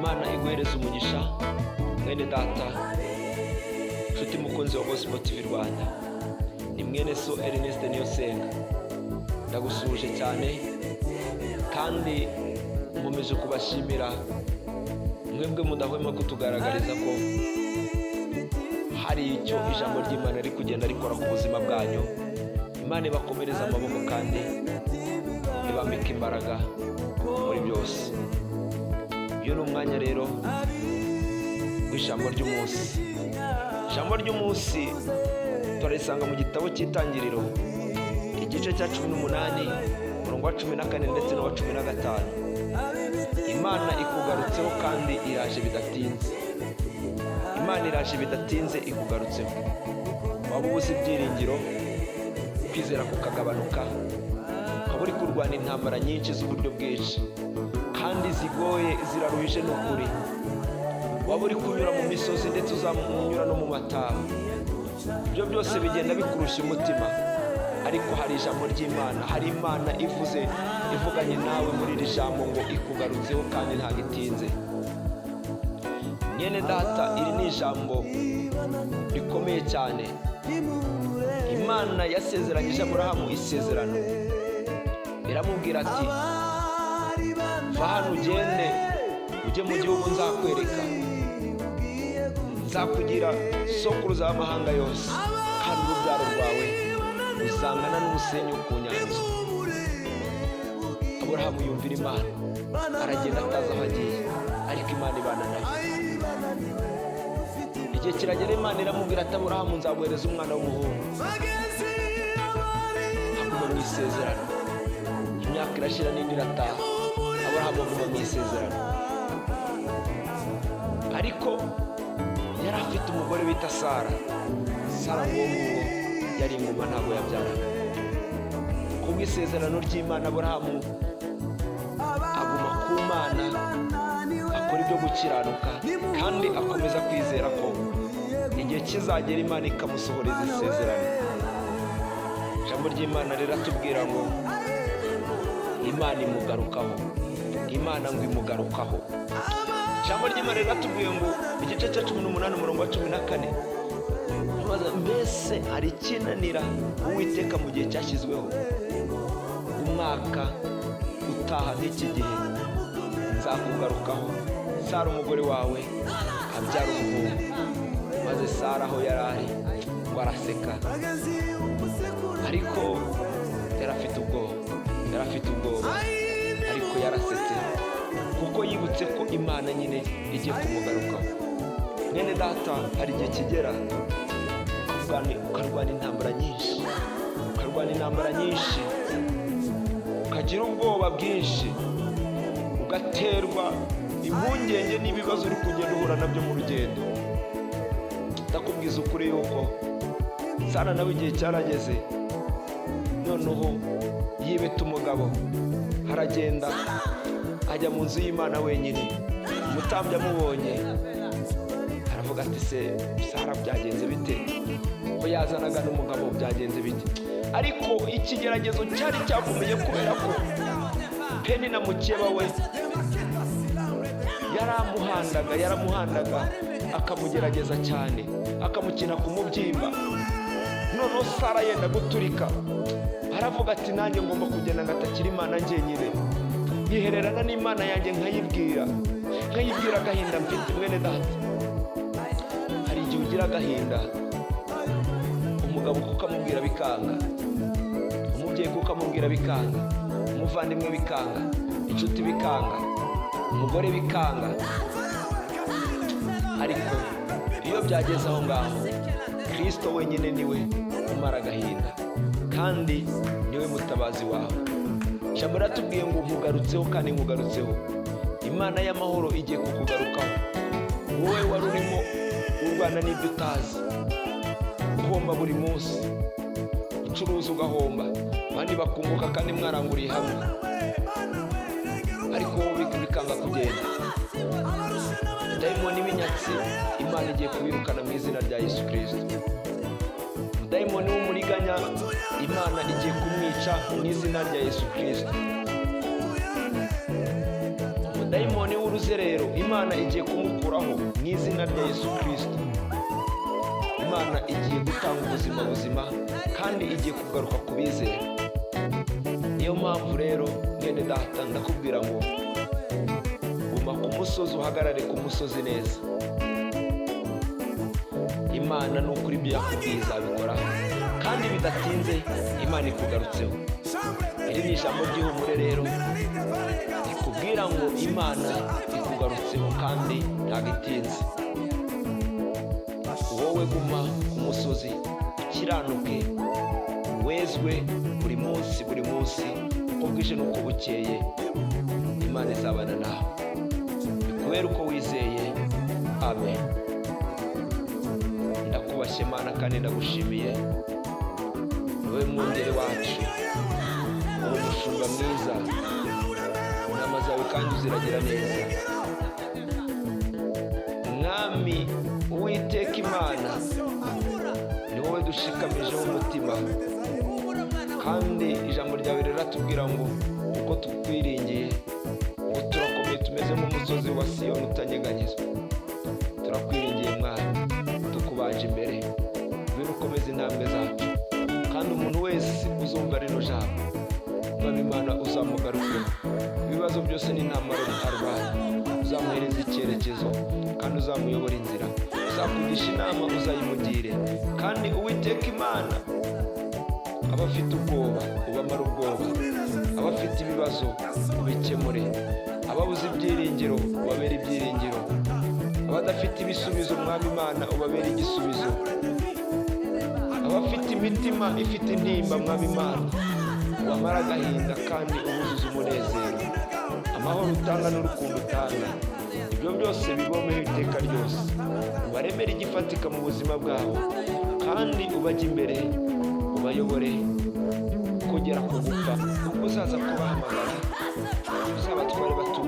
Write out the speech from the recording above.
Imana iguhereza umugisha, mwene data, nshuti mukunzi wa Gospel TV Rwanda. Ni mwene so Ernest Niyonsenga, ndagusuhuje cyane kandi nkomeje kubashimira mwebwe mudahwema kutugaragariza ko hari icyo ijambo ry'Imana riri kugenda rikora ku buzima bwanyu. Imana ibakomereza amaboko kandi ibambika imbaraga muri byose. Uyu ni umwanya rero w'ijambo ry'umunsi. Ijambo ry'umunsi turarisanga mu gitabo cy'Itangiriro, igice cya 18, umurongo wa 14 ndetse n'uwa 15. Imana ikugarutseho kandi iraje bidatinze. Imana iraje bidatinze, ikugarutseho. Waba ubuze ibyiringiro, kwizera kukagabanuka, ukaba uri kurwana intambara nyinshi z'uburyo bwinshi kandi zigoye, ziraruhije, ni ukuri. Waba uri kunyura mu misozi ndetse uzamunyura no mu mataba, ibyo byose bigenda bikurushya umutima. Ariko hari ijambo ry'Imana, hari Imana ivuze, ivuganye nawe muri iri jambo ngo ikugarutseho kandi ntabwo itinze. Mwene data, iri ni ijambo rikomeye cyane. Imana yasezeranyije Aburahamu isezerano, iramubwira ati: "Va hano ugende ujye mu gihugu nzakwereka, nzakugira sokuruza w'amahanga yose, kandi urubyaro rwawe ruzangana n'umusenyi wo ku nyanja." Aburahamu yumvira Imana, aragenda atazi aho agiye, ariko Imana ibana nawe. Igihe kiragera, Imana iramubwira ati: "Aburahamu, nzaguhereza umwana w'umuhungu." Aguma mu isezerano. Imyaka irashira n'indi irataha, Aburahamu aguma mu isezerano. Ariko yari afite umugore bita Sara. Sara nguwo nguwo yari ingumba, ntabwo yabyaraga. Kubw'isezerano ry'Imana, Aburahamu aguma ku Mana, akora ibyo gukiranuka kandi akomeza kwizera ko igihe kizagera Imana ikamusohoreza isezerano. Ijambo ry'Imana riratubwira ngo Imana imugarukaho. Imana ngo imugarukaho. Ijambo ry'Imana riratubwiye ngo igice cya 18, umurongo wa 14: "Mbese hari ikinanira Uwiteka mu gihe cyashyizweho? Umwaka utaha nk'iki gihe nzakugarukaho, Sara umugore wawe abyara umuhungu." Maze Sara aho yari ari ngo araseka, ariko yari afite ubwoba, yari afite ubwoba, ariko yarasetse kuko yibutse ko Imana nyine igiye kumugarukaho. Mwene data, hari igihe kigera ukarwana intambara nyinshi, ukarwana intambara nyinshi, ukagira ubwoba bwinshi, ugaterwa impungenge n'ibibazo uri kugenda uhura nabyo mu rugendo. Ndakubwiza ukuri yuko Sara nawe igihe cyarageze, noneho yibeta umugabo, aragenda ajya mu nzu y'Imana wenyine. Umutambyi amubonye aravuga ati: "Se Sara, byagenze bite ko yazanaga n'umugabo? Byagenze bite?" Ariko ikigeragezo cyari cyakomeye kubera ko Penina mukeba we yaramuhandaga, yaramuhandaga, akamugerageza cyane, akamukina ku mubyimba. Noneho Sara yenda guturika, aravuga ati: "Nanjye ngomba kugenda ngatakira Imana njyenyine, nkihererana n'Imana yanjye, nkayibwira agahinda mfite." Mwene data, hari igihe ugira agahinda, umugabo kukamubwira bikanga, umubyeyi kukamubwira bikanga, umuvandimwe bikanga, inshuti bikanga, umugore bikanga. Ariko iyo byageze aho ngaho, Kirisito wenyine niwe umara agahinda kandi niwe mutabazi wawe. Ijambo riratubwiye ngo nkugarutseho kandi nkugarutseho. Imana y'amahoro igiye kukugarukaho, wowe wari urimo urwana n'ibyo utazi, uhomba buri munsi, ucuruza ugahomba, abandi bakunguka kandi mwaranguriye hamwe, ariko wowe bikanga kugenda. Dayimoni w'inyatsi, Imana igiye kubirukana mu izina rya Yesu Kirisito. Dayimoni w'umuriganya, Imana igiye kumwica mu izina rya Yesu Kirisito. Umudayimoni w'urusenda. Bidatinze rero, Imana igiye kumukuraho mu izina rya Yesu Kirisito. Imana igiye gutanga ubuzima buzima kandi igiye kugaruka ku bizera. Niyo mpamvu rero, mwene data, ndakubwira ngo guma ku musozi, uhagarare ku musozi neza. Imana ni ukuri, ibyo yakubwiye izabikora kandi bidatinze Imana ikugarutseho. Iri ni ijambo ry'ihumure rero rikubwira ngo Imana ikugarutseho kandi ntabwo itinze. Wowe guma ku musozi, ukiranuke, wezwe buri munsi, buri munsi, uko bwije n'uko bukeye, Imana izabana nawe. Bikubere uko wizeye. Amen. Ndakubashye Mana kandi ndagushimiye. Wowe mwungeri wacu, uri umushumba mwiza, intama zawe kandi uziragira neza. Mwami Uwiteka Imana, ni wowe dushikamijeho umutima, kandi ijambo ryawe riratubwira ngo uko tukwiringiye ngo turakomeye, tumeze nk'umusozi wa Siyoni utanyeganyezwa. Turakwiringiye Mwami, tukubanje imbere. Ngwino ukomeze intambwe zacu, kandi umuntu wese uzumva rino jambo, Mwami Imana, uzamugarukeho. Ibibazo byose n'intambara arwanya, uzamuhereza icyerekezo kandi uzamuyobora inzira. Uzakugisha inama uzayimugire. Kandi Uwiteka Imana, abafite ubwoba ubamara ubwoba, abafite ibibazo ubikemure, ababuze ibyiringiro ubabere ibyiringiro, abadafite ibisubizo, Mwami Imana, ubabere igisubizo, abafite imitima ifite intimba, Mwami Imana, ubamara agahinda kandi ubuzuza umunezero. Amahoro utanga n'urukundo utanga, ibyo byose bibomeho iteka ryose. Ubaremere igifatika mu buzima bwabo kandi ubajye imbere, ubayobore kugera ku gupfa. Ubwo uzaza kubahamagara, uzabatware batunganye.